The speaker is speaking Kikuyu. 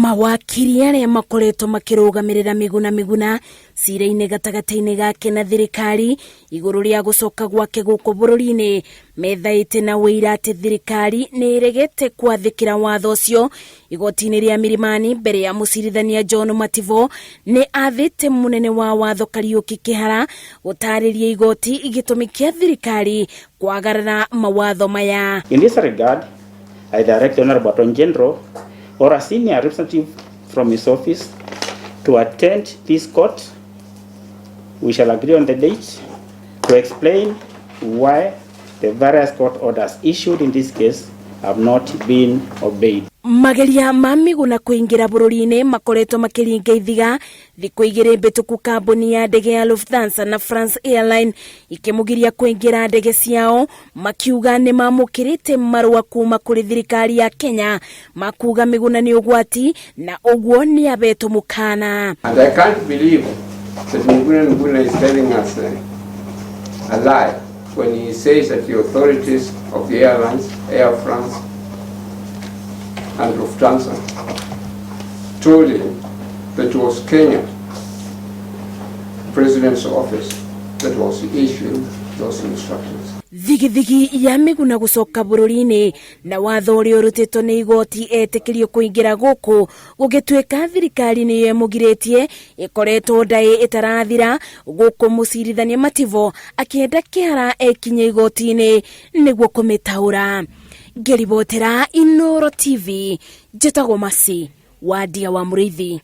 Mawakiri arĩa makoretwo makĩrũgamĩrĩra Miguna Miguna cira-inĩ gatagatĩ-inĩ gake na thirikari igũrũ rĩa gũcoka gwake gũkũ bũrũri-inĩ methaĩte na ũira atĩ thirikari nĩ ĩregete kwathĩkĩra watho ũcio. Igoti-inĩ rĩa Milimani mbere ya mũcirithania John Mativo nĩ athĩte mũnene wa watho Kariũki Kĩhara gũtarĩria igoti gĩtũmi kĩa thirikari kwagarara mawatho maya. In this regard, I direct the Honorable Attorney General or a senior representative from his office to attend this court. We shall agree on the date to explain why the various court orders issued in this case have not been obeyed. Mageria ma Miguna kũingĩra bũrũri-inĩ makoretwo makĩringa ithiga thikũ igĩrĩ mbĩtũku kambuni ya ndege ya Lufthansa na France Airline ikĩmũgiria kũingĩra ndege ciao makiuga nĩ mamũkĩrĩte marũa kuma kũrĩ thirikari ya Kenya makuga Miguna nĩ ũgwati na ũguo nĩ abetwo mũkana. And I can't believe that Miguna Miguna is telling us a lie when he says that the authorities of the airlines, Air France and Lufthansa, told him that it was Kenya President's office that was issuing those instructions. Thigithigi ya Miguna gũcoka bũrũri-inĩ na watho ũrĩa ũrutĩtwo nĩ igoti etĩkĩrio kũingĩra gũkũ gũgĩtuĩka thirikari nĩyo ĩmũgirĩtie ĩkoretwo ndaĩ ĩtarathira gũkũ mũcirithania Mativo akĩenda Kĩhara ekinye igoti-inĩ nĩguo kũmĩtaũra. Ngĩribotera Inoro TV njĩtagwo Masi Wadia wa Mũrĩithi.